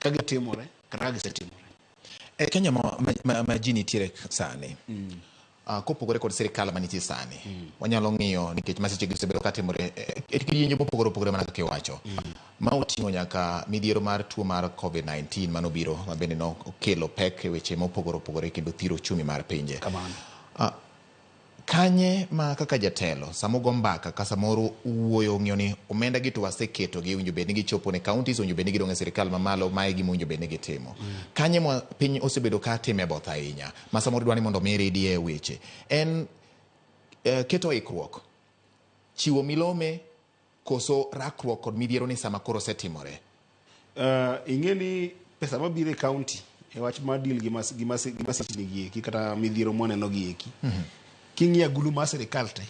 Ka gitimore kata ka gisetimore. E Kenya ma ji nitiere sani, kopogore kod sirikal manitie sani, wanyalo ng'iyo nikech masiche gi osebedo katimore e kidienje mopogore opogore mana kaka iwacho. Ma oting'o nyaka midhiero mar tuo mar COVID-19 manobiro ma bende nokelo pek e weche mopogore opogore kendo thiro uchumi mar pinje. Kamano. Kanye ma kaka jatelo sama ugo mbaka ka samoro uwuoyo ung'iyo ni omenda gi to waseketo gi owinjo bed ni gichopo ne counties, owinjo bed ni gidong' e sirikal mamalo, mae e gima owinjo bed ni gitimo. Kanye ma piny osebedo ka time both ahinya ma samoro idwa ni mondo mi ridie weche en keto ikruok, chiwo milome koso rakruok kod midhiero ni sama koro osetimore? Ing'e ni pesa mabiro e county e wach mar deal gi mas, gi mas, gi masichni gi eki kata midhiero mwaneno gi eki. King'iyo agulu mar sirikal te,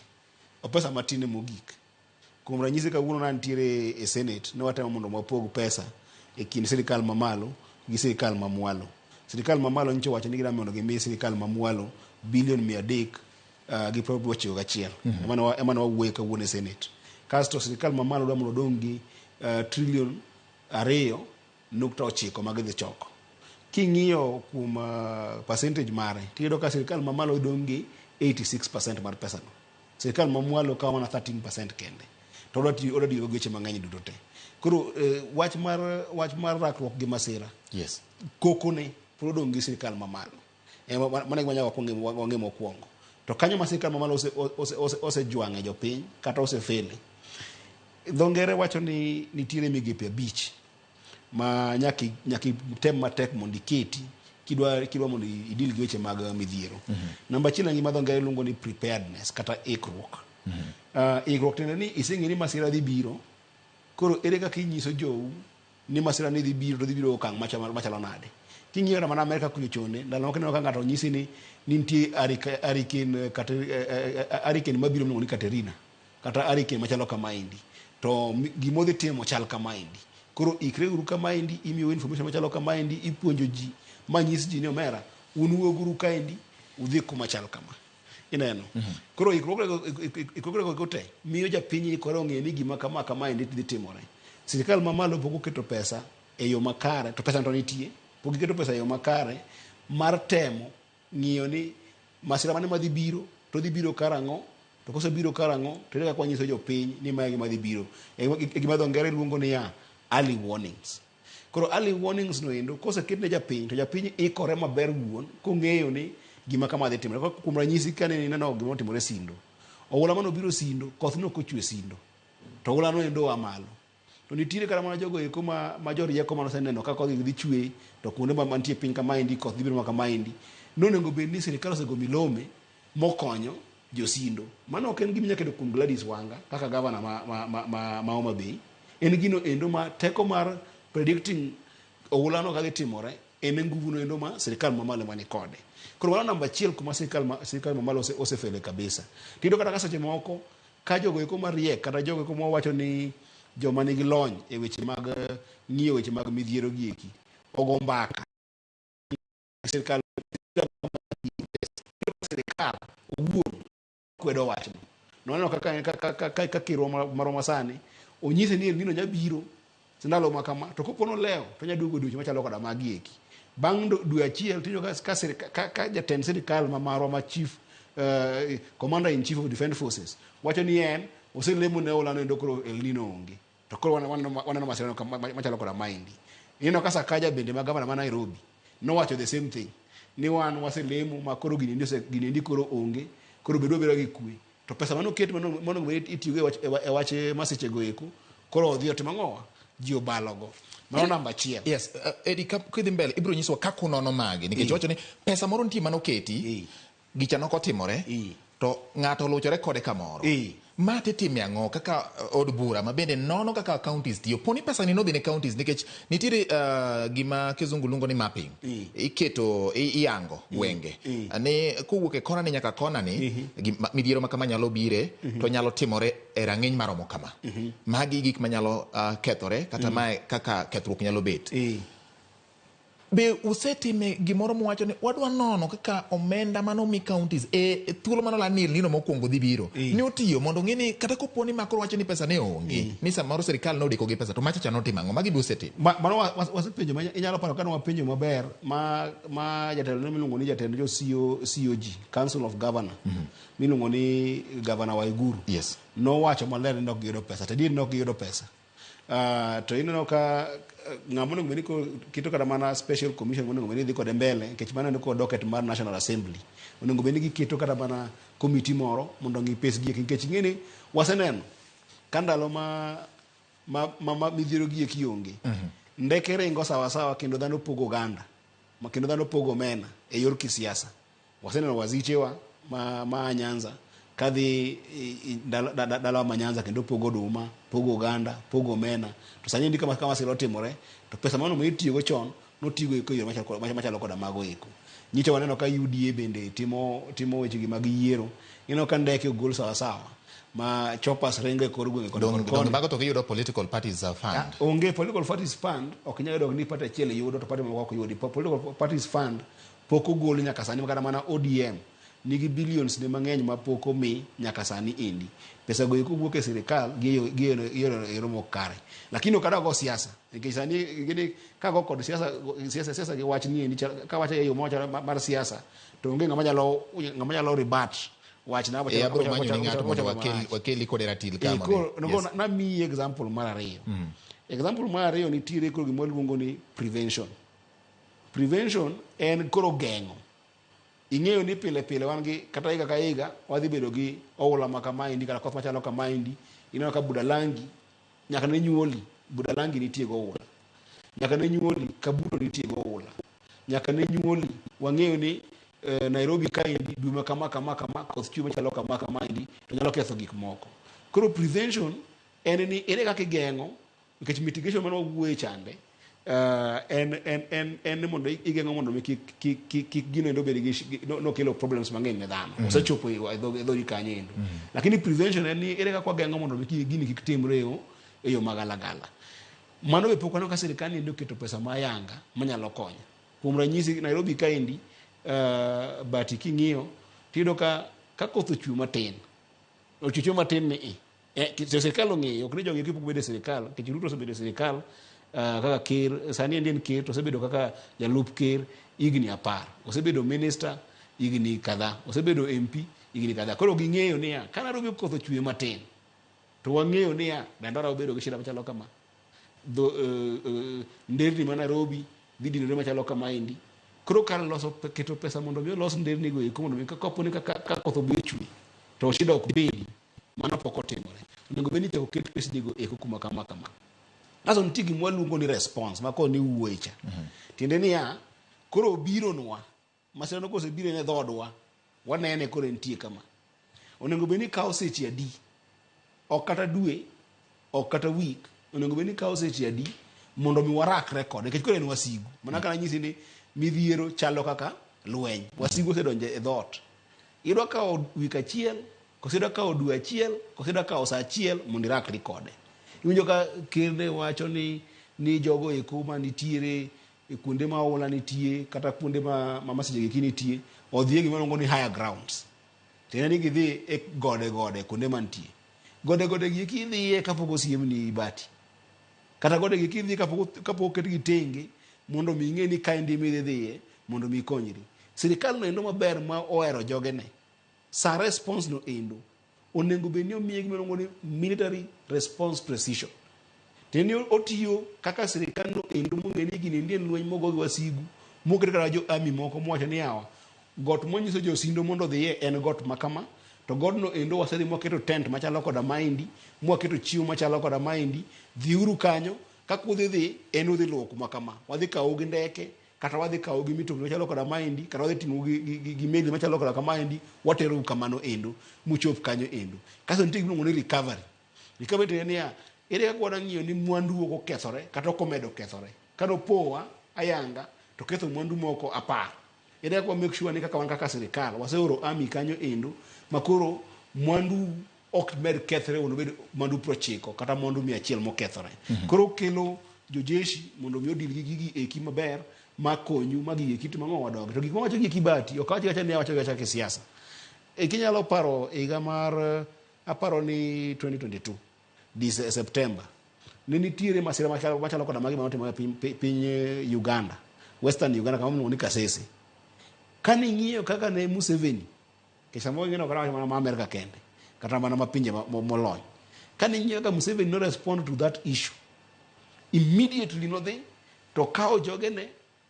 o pesa matin e mogik. Kuom ranyisi kawuono nantiere e Senate, ne watemo mondo wapog pesa e kind sirikal mamalo gi sirikal mamwalo. Sirikal mamalo nyicha owacho ni gidwa mondo gimi sirikal mamwalo bilion 300 gi 91. Ema ne wawuoye kawuono e Senate. Kasto sirikal mamalo dwa mondo odong' gi trilion 2.9 ma gidhi choko. King'iyo kuom percentage mare, tiyudo ka sirikal mamalo dong' gi 86% mar pesano. Sirikal mamwalo kawo mana 13% kende. To odwa tiyo odwa deal gi weche mang'eny duto te. Koro wach mar rakruok gi masira. Koko ne pod odong' gi sirikal mamalo. Mano e gima nyaka wakwong wang'e mokwongo. To kanyo ma sirikal mamalo osejwang'e jopiny kata osefele. Dho ngere wacho ni nitiere migepe 5 ma nyaka item matek mondo iketi kidwa mondo idil gi weche mag midhiero. Namba achiel en gima dho ngere luongo ni preparedness kata ikruok. Ikruok tiende ni iseng'e ni masira dhi biro, koro ere kaka inyiso jou ni masira ni dhi biro to dhi biro e okang' machalo nade. King'iyo kata mana Amerka kucho chonde, ndalo moko ineno ka ng'ato nyisi ni nitie hurricane, hurricane mabiro miluongo ni Katerina kata hurricane machalo kamaendi to gimodhi timo chal kamaendi. Koro ikre uru kamaendi, imiyo information machalo kamaendi, ipuonjo ji manyis ji ni omera un wuoguru kaendi udhi kuma chal kama. Ineno? Koro ikruok te miyo japiny ikore ong'eyo ni gima kama kamaendi dhi timore. Sirikal mamalo pok oketo pesa e yo makare, to pesa to nitie, pok giketo pesa e yo makare mar temo ng'iyo ni masira mane madhi biro, to dhi biro karang'o, to kosebiro karang'o, to ere kaka wanyiso jopiny ni mae gima dhi biro. E gima dho ngere luongo niya early warnings. Koro early warnings no endo koseket ne japiny to japiny ikore maber wuon kong'eyo ni gima kama dhi timore. Kuom ranyisi kane ineno gima otimore Sindo, oula mane obiro Sindo, koth ne ok ochwe Sindo, to oula no endo oa malo. To nitiere kata mana jogo eko ma jorieko mane oseneno ka koth dhi chwe to kuonde ma mantie piny kamaendi koth dhi bedo ma kamaendi. Nonego bed ni sirikal osego milome mokonyo josindo. Mano ok en gima inyalo keto kuom Gladys Wanga kaka gavana ma Homa Bay. En gino endo ma teko mar predicting oula no kadhi timore en e nguvu no endo ma sirikal mamalo ema ni kode. Koro mano namba achiel kuma sirikal mamalo osefele kabisa. Tiyudo kata ka seche moko ka jogo eko mariek kata jogo eko mawacho ni joma nigi lony e weche mag ng'iyo weche mag midhiero gi eki ogo mbaka sirikal owuon kwedo wachno. Noneno kaka kirwa marwa masani onyise ni El Nino nya biro ndalo ma kama to kopo nolewo to nya duogo dweche machalo koda magi eki. Bang' dwe achiel tiyudo ka jatend sirikal ma marwa ma chief commander in chief of defense forces wacho ni en oselemo ne oula no endo koro El Nino onge. To koro waneno masira machalo koda maendi. Ineno ka Sakaja bende ma gavana ma Nairobi nowacho the same thing ni wan waselemo ma koro gini endi koro onge koro bedwa abeda gi kwe. To pesa manoket monego bed itiyogo e wach masiche go eko koro odhi otimo ang'owa? Ji obalogo. Mano namba achiel. Yes, Eddie, kidhi mbele ibiro nyisowa kaka unono magi nikech wacho ni pesa moro nitie manoketi gicha nok otimore to ng'ato oluchore kode kamoro. Ma titime ang'o kaka od bura ma bende nono kaka counties tiyo poni pesa ni nodhi ne counties nikech nitiere gima kizungu luongo ni mapping. Iketo iyango gwenge ni kowuok e kona ni nyaka kona ni midhiero ma kama nyalo bire to nyalo timore e rang'iny maromo kama. Magi gik manyalo kethore kata mae kaka kethruok nyalo bet. Be usetime gimoro muwacho ni wadwa nono kaka omenda mane omi counties e thuolo mane oland ni El Nino mokwongo dhi biro ni otiyo mondo ong'e ni kata kopo ni makoro wacho ni pesa ne onge ni samoro sirikal ne odeko gi pesa to macha cha notimo ang'o magi be usetimo. Mano wasepenjo ma inyalo paro kane wapenjo maber ma jatelo ne miluongo ni jatend jo COG, Council of Governor, miluongo ni Governor Waiguru. Nowacho maler ni ne ok giyudo pesa. To adier ne ok giyudo pesa. To ineno ka ng'ama onego bed ni keto kata mana special commission monego bed ni dhi kode mbele nikech mano kod docket mar National Assembly. Onego bed ni giketo kata mana committee moro mondo ong'i pes gi eki nikech ing'e ni waseneno ka ndalo ma midhiero gi eki onge. Ndeke ringo sawa sawa kendo dhano pogo oganda, kendo dhano pogo omena e yor kisiasa. Waseneno wazichewa ma Nyanza kadhi dalawa ma Nyanza kendo pogo oduma, pogo oganda, pogo omena. To sani endi kama masira otimore to pesa mano mane itiyogo chon notigo e yore machalo koda mago eko. Nyicha waneno ka UDA bende timo wechegi mag yiero. Ineno ka ndeke ogol sawa sawa ma choppers ringo e kor gwenge koni kod koni. Mago to giyudo political parties fund. Onge political parties fund, ok inyal yudo ni party achiel yudo to party mamoko ok yudi. Political parties fund pok ogol nyaka sani kata mana ODM nigi billions ne mang'eny ma pok omi nyaka sani endi. Pesa go eko wuok e sirikal gi e yo mok kare. Lakini ok adwa go siasa nikech sani gini kago kod siasa gi wach ni endi kawacho e yo mar siasa to onge ng'ama nyalo rebut wachna. Abro manyo ni ng'ato mondo wakeli kode ratil ka mondo. Namiyi example mar ariyo. Example mar ariyo nitiere koro gima waluongo ni prevention. Prevention en koro geng'o. Ing'eyo ni pile pile wan gi kata higa ka higa wadhi bedo gi oula ma kamaendi kata koth machalo kamaendi. Ineno ka Budalangi nyaka ne nyuoli Budalangi nitie go oula. Nyaka ne nyuoli Kabuto nitie go oula. Nyaka ne nyuoli wang'eyo ni Nairobi kaendi dwe ma kama kama kama koth chwe machalo kama kamaendi to nyalo ketho gik moko. Koro prevention en ni ere kaka igeng'o nikech mitigation mane wawuoye chande en ni mondo igeng'o mondo mi kik gino endo bed gi nokelo problems mang'eny ne dhano. Osechopo e dhodi kanyo endo. Lakini prevention en ni ere kaka wageng'o mondo mi gini kik timre e yo magalagala. Mano be pok waneno ka sirikal endo oketo pesa ma ayanga manyalo konyo. Kuom ranyisi Nairobi kaendi bati king'iyo tiyudo ka koth ochwe matin. Ochwe matin ni to sirikal ong'eyo, ok ni jogi pok obedo e sirikal, nikech Ruto osebedo e sirikal kaka ker, sani en ker to osebedo kaka jalup ker higni 10. Osebedo minister higni kadhaa, osebedo MP higni kadhaa. Koro ging'eyo niya, ka Nairobi koth ochwe matin, to wang'eyo niya, Dandora obedo gi shida machalo kama. Nderni ma Nairobi dhi dinore machalo kamaendi. Koro kar loso keto pesa mondo mi olos nderni go eko mondo mi kapo ni ka koth obi ochwe to shida ok bedi. Mano pok otimore. Onego bed ni ichako ket pesnigo eko kuma kama kama. Kasto nitie gima waluongo ni response ma koro niwuoye cha. Tiende niya, koro obironwa, masirano kosebiro ne dhoodwa, wanene koro entie kama. Onego bed ni kawo seche adi? Ok kata dwe, ok kata week, onego bed ni kawo seche adi mondo mi warakre kode nikech koro en wasigu. Mana kaka nanyisi ni midhiero chalo kaka lweny. Wasigu osedonjo e dhoot. Idwa kawo week achiel, koso idwa kawo dwe achiel, koso idwa kawo saa achiel mondo irakri kode. Iwinjo ka ker ne wacho ni jogo eko manitiere e kuonde ma oula nitie kata kuonde ma masiche gi nitie odhi e gima iluongo ni higher grounds. Tiende ni gidhi e gode gode kuonde mantie. Gode gode gi eki idhiye kapok osiemni bati. Kata gode gi eki idhiye kapok oketgi tenge mondo mi ing'e ni kaendi ema idhi dhiye mondo mi ikonyri. Sirikal no endo maber ma ohero jogene. Sa response no endo onego bed ni omiye gima iluongo ni military response precision. Tiende ni otiyo kaka sirikal no endo mong'e ni gini endi en lweny mogo gi wasigu moket kata jo army moko mowacho ni yawa got monyiso josindo mondo odhiye en got ma kama to godno endo wasedhi mwaketo tent machalo koda maendi mwaketo chiemo machalo koda maendi dhiuru kanyo kaka udhi dhi en udhi luwo kuma kama wadhi kawu gi ndeke kata wadhi kawu gi mitokni machalo koda maendi kata wadhi ting'ou gi meli machalo koda kamaendi waterou kamano endo muchop kanyo endo. Kasto nitie gima iluongo ni recovery. Recovery tiende niya ere kaka wadwa ng'iyo ni mwandu ok okethore kata ok omedo kethore. Kanopowa ayanga to ketho mwandu moko 10. Ere kaka wa make sure ni kaka wan kaka sirikal waseoro army kanyo endo makoro mwandu ok med kethre mondo obed mwandu 90 kata mwandu 100 mokethore. Koro kelo Jojeshi mondo mi odil gi gigi eki maber ma konyu ma gigi eki timo ang'o wadog. To gik mawacho gi eki Bahati, ok awach gacha ni awacho gacha kisiasa. E kinyalo paro higa mar aparo ni 2022 Dise, September ne nitiere masira machalo, machalo koda magi manotimore e piny, piny Uganda, Western Uganda kama miluongo ni Kasese. Kane ing'iyo kaka ne Museveni, nikech samoro ing'e ni ok awach mana ma Amerika kende, kata mana ma pinje molony. Kane ing'iyo kaka Museveni no respond to that issue, immediately nodhi to okawo jogene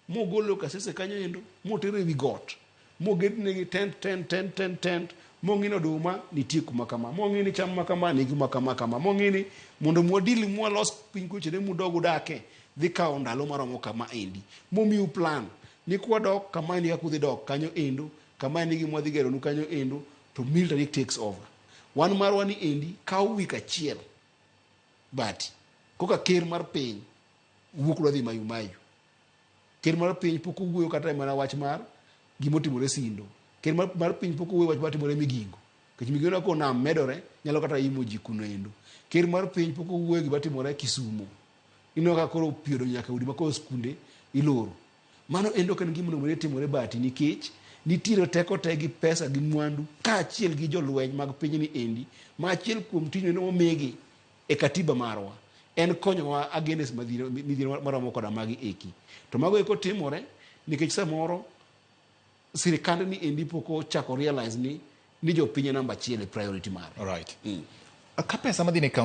mogolo Kasese kanyo endo motero ewi got mogednegi tent tent tent tent tent mong'i ni oduma nitie kuma kama mong'i ni cham ma kama ni kuma kama kama mong'i ni mondo mwadili mwalos piny kuchene mudog udake dhi kawo ndalo maromo kama endi momiu plan ni kwadok kama endi kaka udhi dok kanyo endo kama endi gima wadhi geronu kanyo endo to military takes over wan marwa ni endi kawo wik achiel but koka ker mar piny wuok dwa dhi Mayu Mayu Ker mar piny pok owuoyo kata mana wach mar gimotimore Sindo. Ker mar, mar piny pok owuoyo wach matimore Migingo. Nikech Migingo ko nam medore nyalo kata imo ji kuno endo. Ker mar piny pok owuoyo gima timore Kisumo. Ineno ka koro pi odonjo nyaka udi ma koro skunde iloro. Mano endo ok en gima onego bed ni timore Bahati nikech nitiere teko te gi pesa gi mwandu kaachiel gi jolweny mag pinyni endi ma achiel kuom tijno endo momigi e katiba marwa en konyowa against midhiero maromo koda magi eki. To mago eko timore nikech samoro sirikand ni endi pok ochako realize ni jopiny e namba achiel e priority mare. Alright. Ka pesa madhi ne